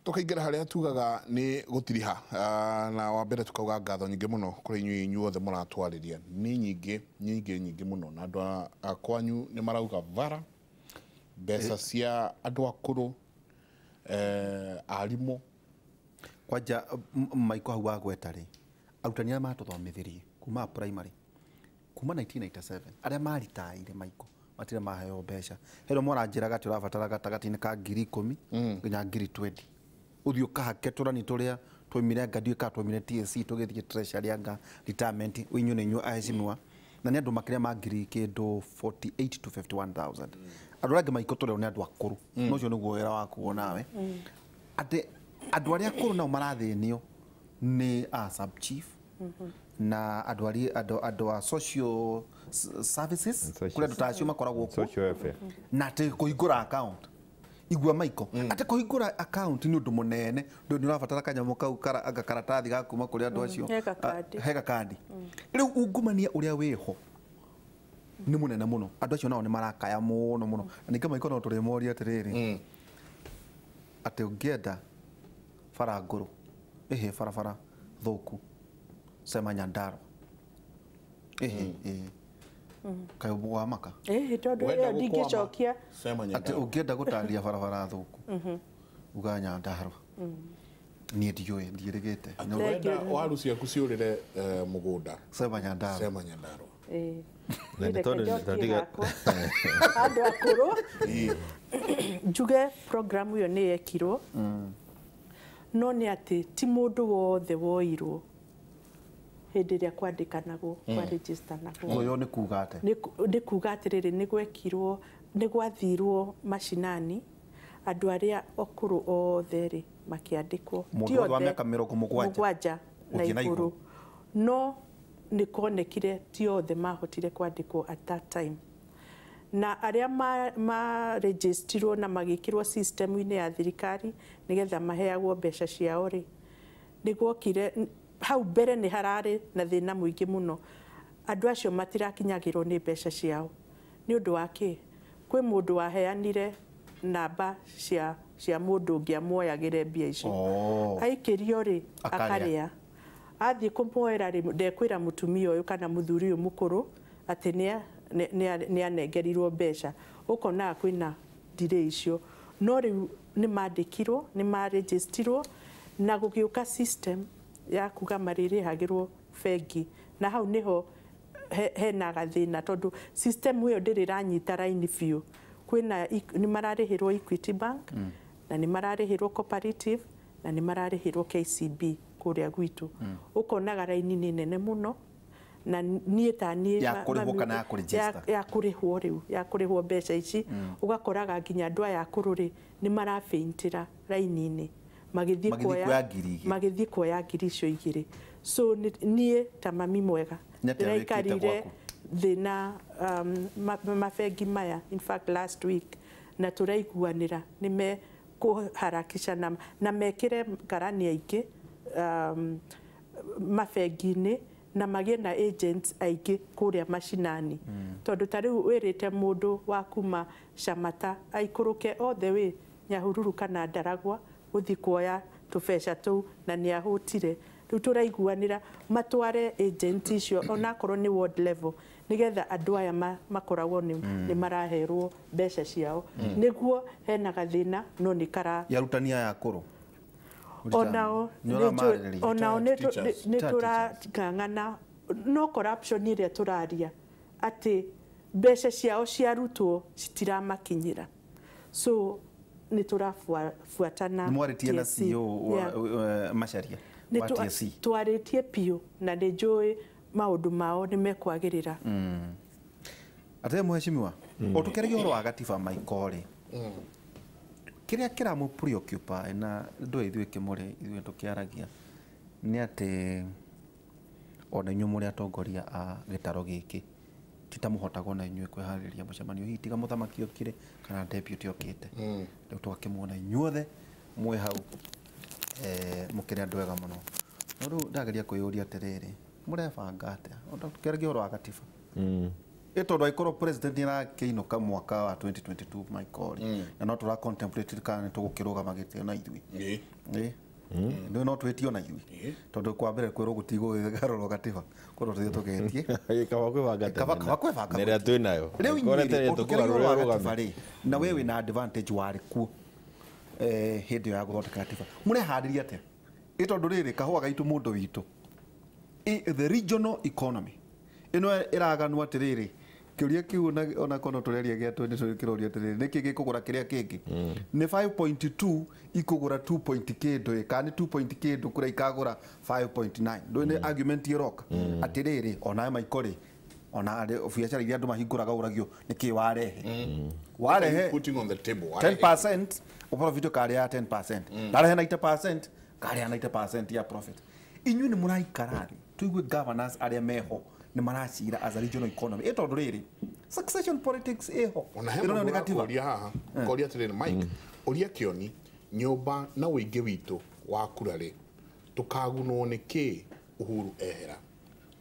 Tukaingĩra harĩa tugaga nĩ gũtiriha, na wa mbere tukauga ngatho nyingĩ mũno kũrĩ inyuĩ inyuothe mũratwarĩria, nĩ nyingĩ nyingĩ nyingĩ mũno, na andũ a kwanyu nĩ marauga vara mbeca cia andũ akũrũ, arimũ. Kwanja maiko hau wagweta rĩ, arutani arĩa matũthomithirie kuma primary kuma 1997 arĩa maritaire maiko matirĩ maheo mbeca. Hero mwaranjĩraga atĩ ũrabatara gatagatĩ-inĩ ka 10,000 nginya 20,000 ũthiĩ ũkahake tũrani tũrĩa twaumire anga ndiũĩ kana twaumire TSC tũgĩthiĩ treasury anga retirement, inyuĩ nĩ inyuĩ aheshimiwa, na nĩ andũ makĩria ma ngiri kĩndũ 48 to 51,000. Andũ arĩa angĩ maiko tũrĩa nĩ andũ akũrũ, no ũcio nĩguo wĩra waku onawe, atĩ andũ arĩa akũrũ nao marathĩnio nĩ a sub chief na andũ arĩa andũ a social services, kũrĩa andũ ta acio makoragwo kuo social welfare, na atĩ kũhingũra account, igua maiko, atĩ kũhingũra account nĩ ũndũ mũnene, ndũ nĩ ũrabatara kanyamũ kau anga karatathi ga kuma kũrĩ andũ acio. He gakandi. He gakandi. Rĩu ungumania ũrĩa wĩho nĩ mũnene mũno, andũ acio nao nĩ marakaya mũno mũno, na ningĩ maiko no tũrĩmoria atĩrĩrĩ, atĩ ũngĩenda bara ngũrũ ĩhĩ barabara thũku sema Nyandarua ĩhĩ ĩhĩ kaĩ wa maka. Ĩhĩ tondũ Wenda ĩyo gũkwama, ndingĩcokia. Sema atĩ Nyandarua. ũngĩenda gũtaria barabara thũku uga Nyandarua, niĩ ndiũĩ, ndiĩrĩgĩte. Atĩ wenda waru ciaku ciũrĩre mũgũnda, sema Nyandarua. Sema Nyandarua. Ĩĩ. Na nĩ Reke tondũ njokie ndiga- hakwa. Andũ akũrũ njuge program ĩyo nĩ yekirwo, no nĩ atĩ ti mũndũ wothe woirwo hĩndĩ ĩrĩa kwandĩkanagwo, kwaregistanagwo. Ũyũ nĩ kuga atĩ Nĩ kuga atĩrĩrĩ, nĩ gwekirwo, nĩ gwathirwo macinani, andũ arĩa akũrũ othe rĩ makĩandĩkwo. Mũndũ Ti wothe wa othe, mĩaka 70 7 na gũthiĩ na igũrũ, igũrũ. No nĩ kuonekire ti othe mahotire kwandĩkwo at that time, na arĩa ma registerirwo na magĩkĩrwo system-inĩ ya thirikari nĩgetha maheagwo mbeca ciao rĩ, nĩ gwokire hau mbere nĩ hararĩ na thĩna mũingĩ mũno, andũ acio matirakinyagĩrwo nĩ mbeca ciao. Nĩ ũndũ wa kĩ? Kwĩ mũndũ waheanire namba cia mũndũ ũngĩ amuoyagĩre mbia icio. Oh. Aikĩrio rĩ, Akarĩa. akarĩa, athiĩ kũmuoera rĩ, ndekwĩra mũtumia ũyũ kana mũthuri ũyũ mũkũrũ atĩ nĩ anengerirwo mbeca. Ũkonaga kwĩna delay icio, no rĩu nĩ mandĩkirwo, nĩ maregistirwo, na gũgĩũka system ya kuga marĩrĩhagĩrwo bengi, na hau nĩho hena gathĩna, tondũ system ĩyo ndĩrĩ ĩranyita raini biũ. Kwĩna nĩ mararĩhĩrwo Equity Bank, na nĩ mararĩhĩrwo Cooperative, na nĩ mararĩhĩrwo KCB kũrĩa gwitũ. Ũkonaga raini nĩ nene mũno, na niĩ ta niĩ Ya kũrĩhwo kana ya kũregister? Ya kũrĩhwo rĩu, ya kũrĩhwo mbeca ici. Ũgakoraga nginya andũ aya akũrũ rĩ nĩ marabeintĩra raini-inĩ magĩthiĩ Magĩthiĩ kuoya 2,000. Magĩthiĩ kuoya 2,000 icio. So niĩ ta mami mwega Nĩ atĩa wĩkĩte ndĩraikarire gwaku? thĩ na mabengi maya, in fact last week, na tũraiguanĩra nĩ mekũharakisha na mekĩre karani aingĩ mabengi-inĩ na magĩe na agents aingĩ kũrĩa macinani, tondũ ta rĩu wĩrĩte mũndũ wa kuma Camata aikũrũke all the way Nyahururu kana Ndaragwa gũthiĩ kuoya tũbeca tũu, na nĩ ahũtire. Rĩu tũraiguanĩra matware agent icio onakorwo nĩ ward level, nĩgetha andũ aya makoragwo nĩ maraherwo mbeca ciao. Nĩguo hena gathĩna, no nĩ kara Ya arutani aya akũrũ onao Nĩ ũramarĩrĩria? Onao Teachers. nĩ Retired. tũrang'ang'ana, no corruption ĩrĩa tũraria atĩ mbeca ciao ciarutwo citiramakinyĩra, so nĩ tũrabuatana. Nĩ mwarĩtie na TSC. CEO wa Yeah. Macharia Nĩ wa TSC? Twarĩtie biũ, na nĩ njũĩ maũndũ mao nĩ mekwagĩrĩra. Atĩ mheshimiwa, o tũkĩaragia ũhoro wa gatiba maiko rĩ, kĩrĩa kĩramũ preoccupy na ndũĩ ithuĩ kĩmũrĩ ithuĩ tũkĩaragia nĩ atĩ ona inyuĩ mũrĩ atongoria a gĩtaro gĩkĩ ti ta mũhotaga ona inyuĩ kwĩharĩria mũcemanio hihi tiga mũthamaki okire kana deputy okĩte, rĩu tũgakĩmuona inyuothe mwĩ hau, mũkĩrĩ andũ ega mũno, no rĩu ndageria kwĩyũria atĩrĩrĩ, mũrebanga atĩa? Ona tũkĩaragia ũhoro wa gatiba. Tondu aikorwo president nĩarakĩinũka mwaka wa 2022 Michael, na no tũra contemplate kana nĩtũgũkĩrũgama gĩtĩ na ithuĩ. Nĩ no twĩtio na ithuĩ tondũ kwa mbere kwĩrwo gũtigũgarũrwo gatiba kwĩrwo tũthiĩ tũgetie kaba kwĩbanga kaba kwĩbanga na ĩrĩa twĩ nayo rĩu inyuĩ ũtũkĩrwo gatiba rĩ na we wĩna advantage warĩ kuo hĩndĩ ya gũthondeka gatiba mũreharĩria atĩa ĩ tondũ rĩrĩ kahũa gaitũ mũndũ witũ the regional economy ĩno ĩraganwo atĩrĩrĩ kĩũria kĩu ona kono tũreria gĩa 20 kĩroria atĩrĩrĩ nĩkĩ gĩkũgũra kĩrĩa kĩngĩ nĩ 5.2 ikũgũra 2 point kĩndũ kana nĩ 2 point kĩndũ kũrĩa ikagũra 5.9 ndũĩ nĩ argument ĩroka atĩrĩrĩ onawe Michael rĩ ona biacara iria andũ mahingũraga ũragio nĩkĩ warehe warehe putting on the table 10% profit ũkarĩa 10% ndarehe 90% karĩa 90% ya profit inyuĩ nĩ mũraikara thĩ tũigue governors arĩa meho nĩ maracira as a regional economy ĩ tondũ rĩrĩ succession politics ĩho ona he ĩno nayo mũndũ nĩ gatiba ũrakũria haha koria atĩrĩrĩ Mike ũria kĩoni nyũmba na ũingĩ witũ wa kura rĩ tũkagunwo nĩ kĩ Uhuru ehera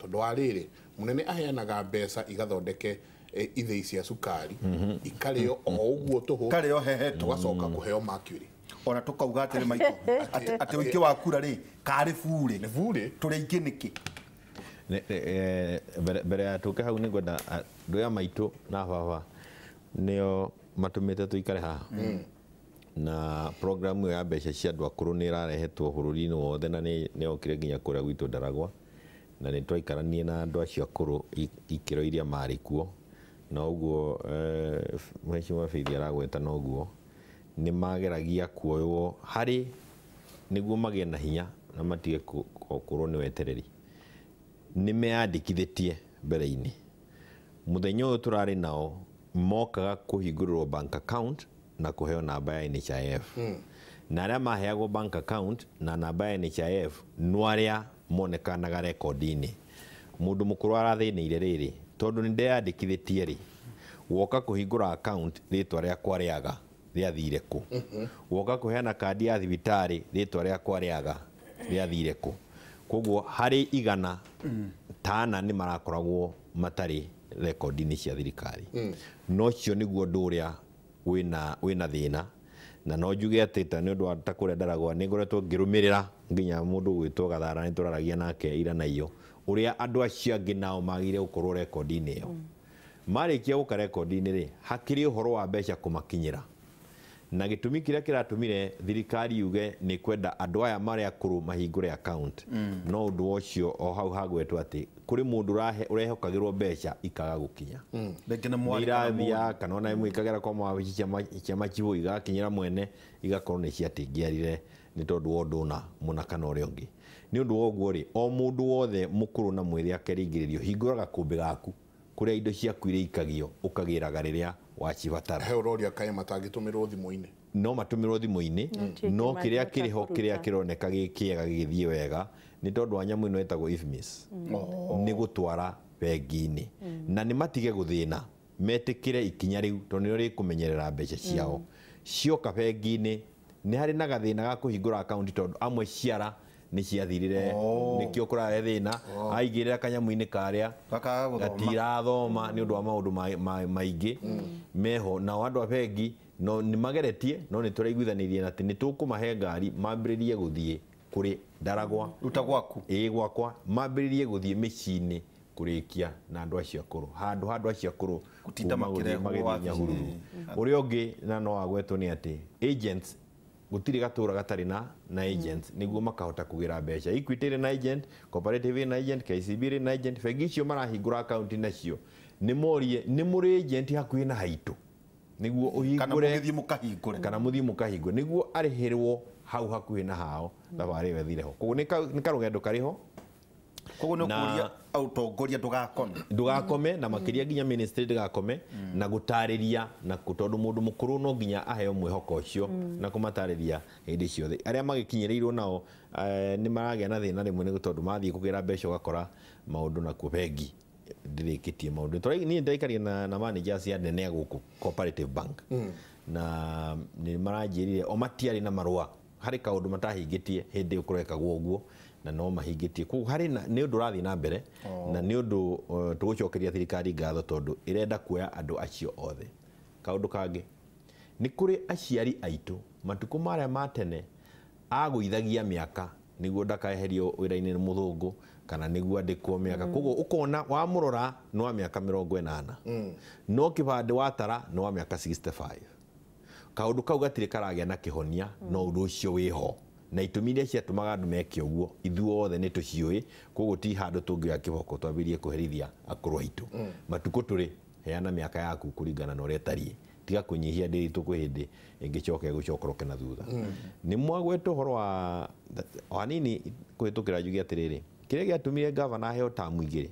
tondũ wa rĩrĩ mũnene aheanaga mbeca igathondeke ithĩi cia cukari ikarĩo o ũguo tũhũ Ikarĩo hehetwo. tũgacoka kũheo mercury ona tũkauga atĩrĩ Michael atĩ ũingĩ wa kura rĩ karĩ burĩ nĩ burĩ tũrĩ aingĩ nĩkĩ mbere ya tũke hau nĩ ngwenda andũ aya maitũ na baba nĩo matũmĩte tũikare haha na programu ĩyo ya mbeca cia andũ akũrũ nĩ ĩrarehetwo bũrũri-inĩ wothe na nĩ yokire nginya kũrĩa gwitũ Ndaragwa na nĩ twaikaranie na andũ acio akũrũ ikĩro iria marĩ kuo na ũguo Mheshimiwa Faith aragweta na ũguo nĩ mageragia kuoywo harĩ nĩguo magĩe na hinya na matige kũrwo nĩ wetereri nĩ meyandĩkithĩtie mbere-inĩ mũthenya ũyũ tũrarĩ nao mokaga kũhingũrĩrwo bank account na kũheo namba ya NHIF na arĩa maheagwo bank account na namba ya NHIF no arĩa monekanaga rekondi-inĩ mũndũ mũkũrũ arathĩnĩire rĩrĩ tondũ nĩ ndeyandĩkithĩtie rĩ woka kũhingũra account rĩtwa rĩakwa rĩaga rĩathire kũ woka kũheana kandi ya thibitarĩ rĩtwa rĩakwa rĩaga rĩathire kũ koguo harĩ igana tana nĩ marakoragwo matarĩ rekondi-inĩ cia thirikari no cio nĩguo ũndũ ũrĩa wĩna thĩna na no njuge atĩ ta nĩ ũndũ wa ta kũrĩa Ndaragwa nĩ ngoretwo ngĩrũmĩrĩra nginya mũndũ ũgwĩtwo Gathara nĩ tũraragia nake ira na iyo ũrĩa andũ acio angĩ nao magĩrĩire gũkorwo rekondi-inĩ ĩyo marĩkia gũka rekondi-inĩ rĩ hakĩrĩ ũhoro wa mbeca kũmakinyĩra na gĩtũmi kĩrĩa kĩratũmire thirikari yuge nĩ kwenda andũ aya marĩ akũrũ mahingũre account no ũndũ ũcio o hau hagwetwo atĩ kũrĩ mũndũ ũrehokagĩrwo mbeca ikaga gũkinya rĩngĩ nĩ mwarĩ kana mũriũ. irathia kana ona imwe ikagera kwa mawabici cia macibũ igakinyĩra mwene igakorwo nĩ ciatingĩarire nĩ tondũ wa ũndũ ũna mũna kana ũrĩa ũngĩ nĩ ũndũ wa ũguo rĩ o mũndũ wothe mũkũrũ na mwĩthĩ akeringĩrĩrio hingũra gakũmbĩ gaku kũrĩa indo ciaku irĩikagio ũkagĩraga rĩrĩa wacibatara he ũroria kaĩ matangĩtũmĩrwo thimũ-inĩ no matũmĩrwo thimũ-inĩ Gũtirĩ no kĩrĩa kĩmangĩhota kĩrĩho kĩrĩa kũruta. kĩroneka gĩ kĩega gĩgĩthiĩ wega nĩ tondũ wa nyamũ ĩno ĩtagwo IFMIS nĩ gũtwara bengi-inĩ na nĩ matige gũthĩna metĩkĩre ikinya rĩu tondũ nĩrĩo rĩkũmenyerera mbeca ciao cioka bengi-inĩ nĩ harĩ na gathĩna ga kũhingũra akaunti tondũ amwe ciara nĩ ciathirire nĩkĩo kũrare thĩna aigĩrĩra kanyamũ-inĩ karĩa Gakaga gũthoma. gatirathoma nĩ ũndũ wa maũndũ maingĩ meho nao andũ a bengi no nĩ mageretie no nĩ tũraiguithanĩirie na atĩ nĩ tũkũmahe ngari mambĩrĩrie gũthiĩ kũrĩ Ndaragwa ruta gwaku ĩĩ gwakwa mambĩrĩrie gũthiĩ mĩciĩ-inĩ kũrĩkia na andũ acio akũrũ handũ ha andũ acio akũrũ Gũtinda kuma gũthiĩ makĩrehwo magĩthiĩ wabici. Nyahururu ũrĩa ũngĩ na no agwetwo nĩ atĩ agents gũtirĩ gatũra gatarĩ na agents nĩguo makahota kũgĩra mbeca Equity ĩrĩ na agent Cooperative ĩrĩ na agent KCB ĩrĩ na agent bengi icio marahingũra akaunti nacio nĩ morie nĩ mũrĩ agent hakuhĩ na haitũ nĩguo kana ũhingũre mũgĩthiĩ mũkahingũre kana mũthiĩ mũkahingũre nĩguo arĩhĩrwo hau hakuhĩ na hao thabarĩ ĩyo ĩthire ho koguo nĩ karũgendo karĩ ho koguo nĩ Na- ũkũria ũtongoria ndũgakome ndũgakome na makĩria nginya ministry ndĩgakome na gũtarĩria na tondũ mũndũ mũkũrũ no nginya aheo mwĩhoko ũcio na kũmatarĩria hĩndĩ ciothe arĩa magĩkinyĩrĩirwo nao nĩ maragĩa na thĩna rĩmwe nĩ tondũ mathiĩ kũgĩra mbeca ũgakora maũndũ nakuo bengi ndĩrĩkĩtie maũndũ niĩ ndĩraikaria na managers ya nene a gũkũ Cooperative Bank na nĩ maranjĩrire o matiarĩ na marũa harĩ kaũndũ matahingĩtie hĩndĩ ĩyo kũrekagwo ũguo Na no mahingĩtie koguo harĩ na nĩ ũndũ ũrathiĩ na mbere na nĩ ũndũ tũgũcokeria thirikari ngatho tondũ ĩrenda kuoya andũ acio othe. Kaũndũ kangĩ nĩ kũrĩ aciari aitũ matukũ marĩa ma tene agũithagia mĩaka nĩguo ndakaeherio wĩra-inĩ nĩ mũthũngũ kana nĩguo andĩkwo mĩaka koguo ũkona wamũrora nĩ wa mĩaka 80 no kĩbandĩ watara nĩ wa mĩaka 65. Kaũndũ kau gatirĩ karagĩa na kĩhonia no ũndũ ũcio wĩho na itũmi iria ciatũmaga andũ meke ũguo ithuothe nĩ tũciũĩ koguo ti handũ tũngĩoya kĩboko twambĩrĩrie kũherithia akũrũ aitũ. Matukũ tũrĩ heana mĩaka yaku kũringana na ũrĩa ĩtariĩ tiga kũnyihia ndĩritũ kwĩ hĩndĩ ĩngĩcoka ĩgũcokoroke na thutha. Nĩ mwagweta ũhoro wa o hanini kũhĩtũkĩra njuge atĩrĩrĩ kĩrĩa gĩatũmire gavana aheo tamu 2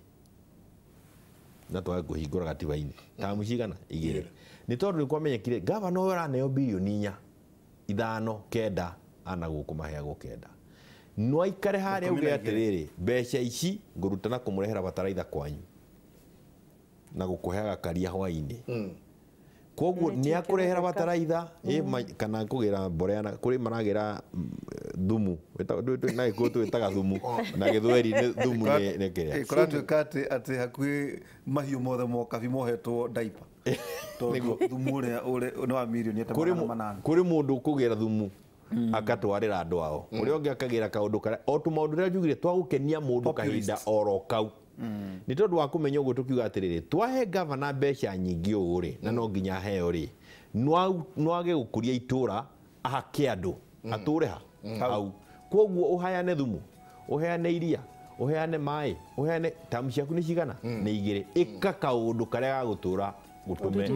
na twage kũhingũra gatiba-inĩ tamu cigana 2 nĩ tondũ nĩ kwamenyekire gavana ũyũ araneo bilioni 4 5 9 ana gũkũ maheagwo 9 no aikare harĩa uge atĩrĩrĩ mbeca ici ngũruta na kũmũrehera bataraitha kwanyu na gũkũheaga karia hwainĩ koguo nĩ akũrehera bataraitha kana kũgĩra mbolea na kũrĩ maragĩra thumu na gĩkũyũ twĩtaga thumu na gĩthweri nĩ thumu nĩ kĩrĩa kũratuĩka atĩ hakuhĩ mahiũ mothe mokabi mohetwo diaper tondũ thumu ũrĩa nĩ wa mirioni 800. Kũrĩ mũndũ ũkũgĩra thumu akatwarĩra andũ ao ũrĩa ũngĩ akagĩra kaũndũ karĩa o tũmaũndũ rĩrĩa njugire twagũkenia mũndũ kahinda oro kau nĩ tondũ wa kũmenya ũguo tũkiuga atĩrĩrĩ twahe gavana mbeca nyingĩ ũũ rĩ na no nginya aheo rĩ no age gũkũria itũra ahake andũ atũre ha hau koguo ũheane thumu ũheane iria ũheane maĩ ũheane tamu ciaku nĩ cigana nĩ 2 ĩka kaũndũ karĩa gagũtũra gũtũme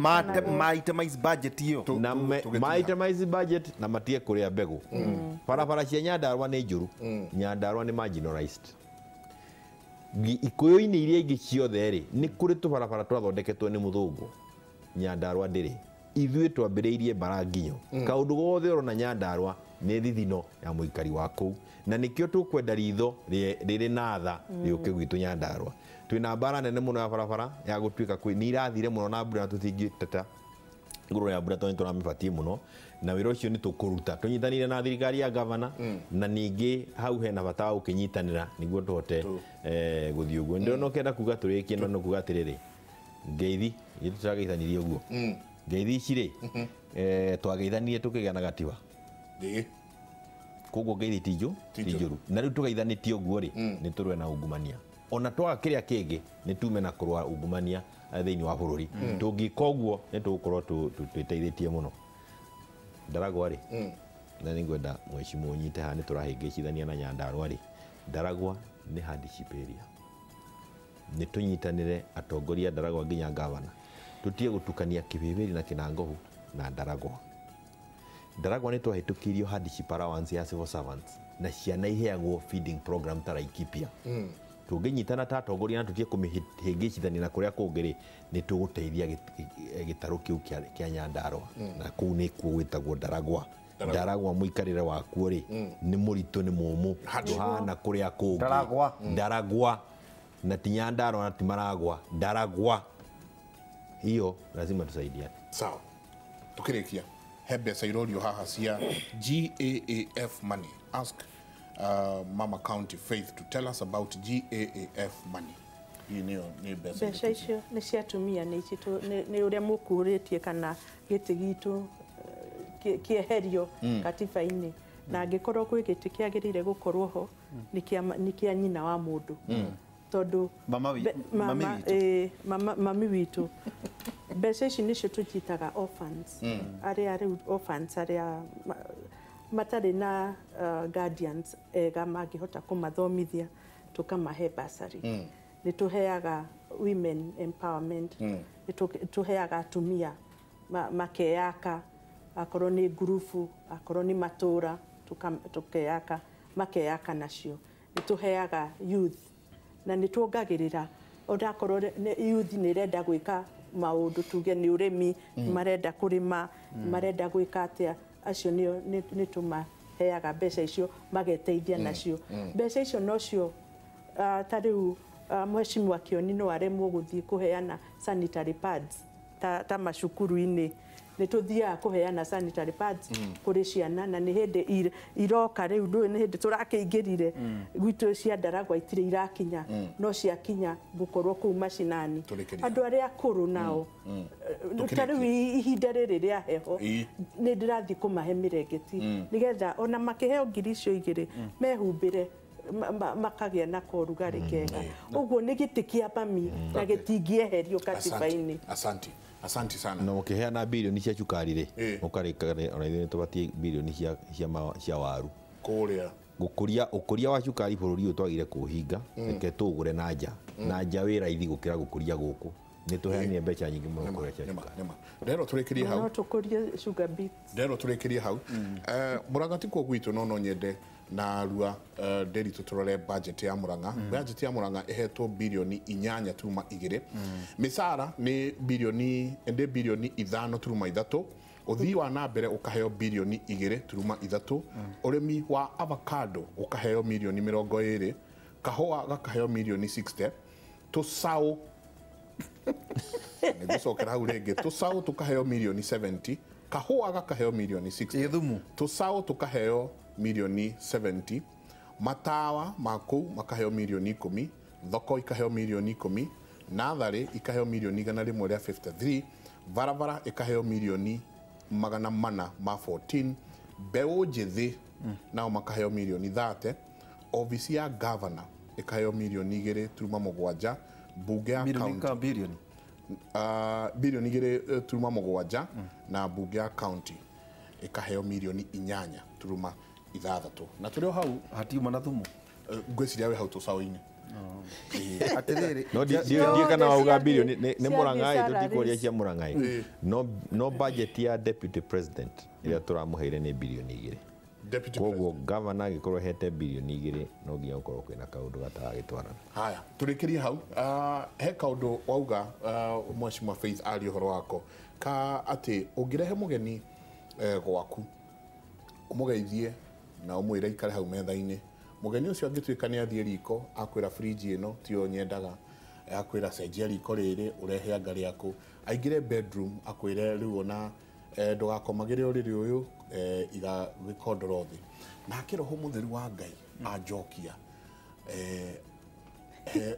ma-itemize budget iyo na ma-itemize budget na matige kũrĩa mbegũ. Barabara cia Nyandarua nĩ njũru. Nyandarua nĩ marginalized. Ikũyũ-inĩ iria ingĩ ciothe rĩ nĩ kũrĩ tũbarabara twathondeketwo nĩ mũthũngũ. Nyandarua ndĩrĩ. Ithuĩ twambĩrĩirie mbara nginyo. Kaũndũ gothe ũrona Nyandarua nĩ thithino ya mũikari wa kũu na nĩkĩo tũkwenda ritho rĩrĩ na tha rĩũke gwitũ Nyandarua. Twĩna mbara nene mũno ya barabara ya gũtuĩka kwĩ nĩ irathire mũno na mbura na tũtingĩteta igũrũ ya mbura tondũ nĩ tũramĩbatiĩ mũno na wĩra ũcio nĩ tũkũruta tũnyitanĩire na thirikari ya gavana na ningĩ hau hena bata wa gũkĩnyitanĩra nĩguo tũhote gũthiĩ ũguo. Ndĩrona ũkĩenda kuga tũrĩkie no nĩ kuga atĩrĩrĩ ngeithi ithuĩ tũrageithanirie ũguo ngeithi ici rĩ twageithanirie tũkĩgĩa na gatiba koguo ngeithi ti njũru na rĩu tũgeithanĩtie ũguo rĩ nĩ tũrũe na ungumania ona twaga kĩrĩa kĩngĩ nĩ tume na kũrũa ungumania thĩinĩ wa bũrũri. Tũngĩka ũguo nĩ tũgũkorwo twĩteithĩtie mũno. Ndaragwa rĩ na nĩ ngwenda mheshimiwa ũnyite haha nĩ tũrahĩngĩcithania na Nyandarua rĩ Ndaragwa nĩ hardship area. Nĩ tũnyitanĩre atongoria Ndaragwa nginya gavana tũtige gũtukania Kĩbĩbĩri na Kĩnangohu na Ndaragwa. Ndaragwa nĩ twahĩtũkirio hardship allowance ya civil servants na ciana iheagwo feeding program ta Laikipia. Tũngĩnyitana ta atongoria na tũtige kũmĩhĩngĩcithania na kũrĩa kũngĩ rĩ nĩ tũgũteithia gĩtarũ kĩu kĩa Nyandarua na kũu nĩkuo gwĩtagwo Ndaragwa. Ndaragwa mũikarĩre wakuo rĩ nĩ mũritũ nĩ mũmũ ndũhana kũrĩa kũngĩ. Ndaragwa na ti Nyandarua na ti Maragwa. Ndaragwa hiyo lazima tusaidiane. Sawa, tukĩrĩkia he mbeca irorio haha cia GAAF money. Ask Mama County Faith to tell us about GAAF money. Hii nĩyo nĩ mbeca icio nĩ cia atumia nĩ ici nĩ ũrĩa mũkũrĩtie kana gĩtĩ gitũ kĩeherio katiba-inĩ na angĩkorwo kwĩ gĩtĩ kĩagĩrĩire gũkorwo ho nĩ kĩa nyina wa mũndũ tondũ mami witũ mbeca ici nĩcio tũcitaga orphans arĩa rĩu orphans arĩa matarĩ na guardians ega mangĩhota kũmathomithia tũkamahe bursary. Nĩ tũheaga women empowerment, nĩ tũheaga atumia makeyaka akorwo nĩ ngurubu akorwo nĩ matũra tũkeyaka makeyaka nacio. Nĩ tũheaga youth na nĩ tuongagĩrĩra onakorwo youth nĩ ĩrenda gwĩka maũndũ tuge nĩ ũrĩmi marenda kũrĩma marenda gwĩka atĩa acio nĩ tũmaheaga mbeca icio mageteithia nacio. Mbeca icio nocio ta rĩu mheshimiwa Kioni no aremwo gũthiĩ kũheana sanitary pads ta macukuru-inĩ Nĩ tũthiaga kũheana sanitary pads kũrĩ ciana, na nĩ hĩndĩ iroka rĩu, ndũĩ nĩ hĩndĩ tũrakĩingĩrire gwitũ cia Ndaragwa itirĩ irakinya, no ciakinya gũkorwo kũu macinani. Andũ arĩa akũrũ nao ta rĩu ihinda rĩrĩ rĩa heho nĩ ndĩrathiĩ kũmahe mĩrengeti nĩgetha ona makĩheo ngiri icio igĩrĩ mehumbĩre, makagĩa na korugarĩ kega. Ũguo nĩ gĩtĩ kĩa mami na gĩtingĩeherio katiba-inĩ. Asante. Asante sana. Na mũkĩheana bilioni cia cukari rĩ, mũkarĩkana ona ithuĩ nĩtũbatiĩ bilioni cia waru. Kũrĩa gũkũria ũkũria wa cukari bũrũri ũyũ twagire kũũhinga, reke tũũgũre na nja. Na nja wĩ raithi gũkĩra gũkũria gũkũ. Nĩ tũheanire mbeca nyingĩ mũno kũrĩa cia cukari. Ndero tũrĩkĩrie hau. No tũkũrie sugar beets. Ndero tũrĩkĩrie hau. Mũrang'a ti kuo gwitũ, no nyende na rua nderi tũtũrore budget ya Murang'a. Budget ya Murang'a ĩhetwo bilioni 8.2. Mĩcara nĩ bilioni 5.3. Ũthii wa na mbere ũkaheo bilioni 2.3. Ũrĩmi wa avocado ũkaheo milioni 20. Kahũa gakaheo milioni 60. Tũcaũ nĩgũcokera hau rĩngĩ, tũcaũ tũkaheo milioni 70. Kahũa gakaheo milioni 60. Tũcaũ tũkaheo milioni 70. Matawa ma kũu makaheo milioni 10. Thoko ikaheo milioni 10. Natharĩ ikaheo milioni 153. Barabara ikaheo milioni 414. Mbeũ njĩthĩ nao makaheo milioni 30. Obici ya gavana ikaheo milioni 2.7. Bunge ya county bilioni 2.7 na bunge ya county ikaheo milioni 8.6. Na tũrĩ o hau hatiuma na thumu. Ngwĩciria wĩ hau tũcaũ-inĩ. Atĩrĩrĩ, no ndiĩ kana wauga bilioni nĩ Murang'a, tũtikũria cia Murang'a. No budget ya deputy president ĩrĩa tũramũheire nĩ bilioni 2. Koguo gavana angĩkorwo hete bilioni 2 no nginya gũkorwo kwĩna kaũndũ gataragĩtwarana. Haya, tũrĩkĩrie hau. He kaũndũ wauga Mheshimiwa Faith aria ũhoro wako ka atĩ ũngĩrehe mũgeni gwaku ũmũgeithie na ũmwĩre aikare hau metha-inĩ, mũgeni ũcio angĩtuĩka nĩ athiĩ riko akwĩra fridge ĩno tiyo nyendaga, akwĩra cenjia riko rĩrĩ ũrehe anga rĩaku, aingĩre bedroom akwĩre rĩu ona ndũgakomagĩre ũrĩrĩ ũyũ, iga gĩkondoro thĩ. Nake Roho Mũtheru wa Ngai anjokia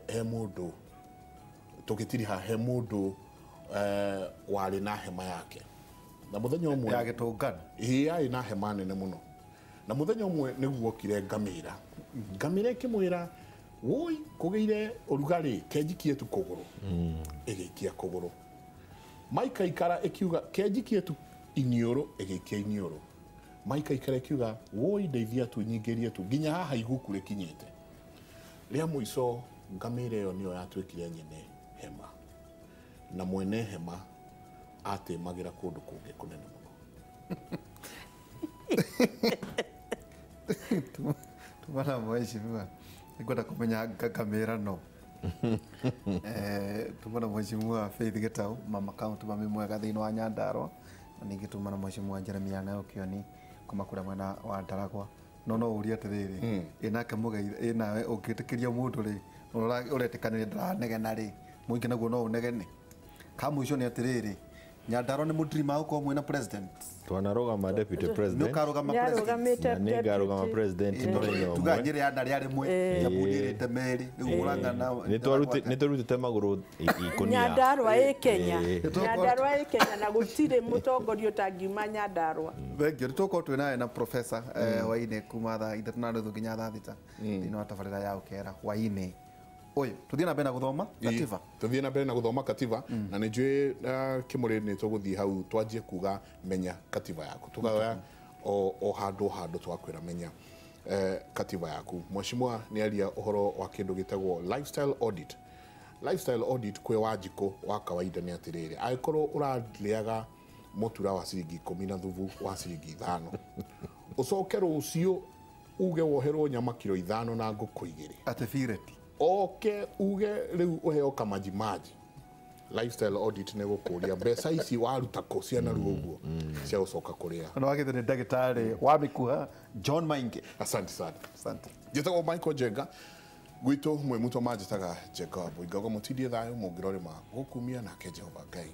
he mũndũ tũgĩtiriha, he mũndũ warĩ na hema yake na mũthenya ũmwe ya gĩtũngano. Ĩĩ, arĩ na hema nene mũno, na mũthenya ũmwe nĩguokire ngamĩra. Ngamĩra ĩkĩmwĩra woi kũgĩire ũrugarĩ kenjikie tu kũgũrũ. Ĩgĩikia kũgũrũ. Maikaikara ĩkiuga kenjikie tu iniũrũ, ĩgĩikia iniũrũ. Maikaikara ĩkiuga woi ndeithia tu nyingĩrie tu nginya haha iguku rĩkinyĩte. Rĩa mũico ngamĩra ĩyo nĩyo yatuĩkire nyene hema, na mwene hema atĩmagĩra kũndũ kũngĩ kũnene mũno. Tumana mheshimiwa, nĩngwenda kũmenya ngamĩra no. Tumana mheshimiwa Faith Gitau, mama county mami mwega thĩinĩ wa Nyandarua, na ningĩ tumana mheshimiwa Jeremiah Nayo Kĩoni kuma kũrĩa mwena wa Ndaragwa. No ũrie atĩrĩrĩ, ĩ nake mũgeithia, ĩ nawe ũngĩtĩkĩria mũndũ rĩ, ũretĩkanĩria ndaranegena rĩ, mũingĩ naguo no ũnegene. Ka mũico nĩ atĩrĩrĩ, Nyandarua nĩ mũndirima gũkorwo mwĩna president. Twanarũgama deputy president. Nĩũkarũgama president. Na nĩngarũgama president mũthenya ũmwe. Tuga Nyĩrĩ ya ndarĩ rĩmwe, Kiambu nĩĩrĩte merĩ, rĩu Murang'a na Nĩtũrutĩte magũrũ ikũnia. Nyandarua ĩ Kenya. Nyandarua ĩ Kenya na gũtirĩ mũtongoria ũtangiuma Nyandarua. Thengiũ. Nĩtũgũkorwo twĩ nawe na professor hwaĩ-inĩ kuma thaa 3:30 nginya thaa 6 thĩinĩ wa tabarĩra ya Ũkera hwaĩ-inĩ ũyũ. Tũthiĩ na mbere na gũthoma katiba. Tũthiĩ na mbere na gũthoma katiba, na nĩ njũĩ kĩmũrĩ nĩ tũgũthiĩ hau twanjie kuga menya katiba yaku. Tũgaya o handũ handũ twakwĩra menya katiba yaku. Mheshimiwa nĩ aria ũhoro wa kĩndũ gĩtagwo lifestyle audit. Lifestyle audit kwĩ Wanjikũ wa kawaida nĩ atĩrĩrĩ, angĩkorwo ũrarĩaga mũtura wa ciringi 10 na thubu wa ciringi 5, ũcoke rũciũ uge woherwo nyama kiro 5 na ngũkũ 2, atĩ bireti oke uge rĩu ũheo kamaji maji. Lifestyle audit nĩ gũkũria mbeca ici waruta kũ ciana ruo ũguo cia gũcoka kũrĩa. Na wagĩte nĩ ndagĩtarĩ wa mĩkuha John Maingi. Asante sana. Asante. Njĩtagwo Michael Njenga, gwitũ mwĩ mũtũ manjĩtaga Njenga wa Mbũi. Ngauga mũtindie thayũ mũngĩrorĩma gũkumia nake Jehova Ngai.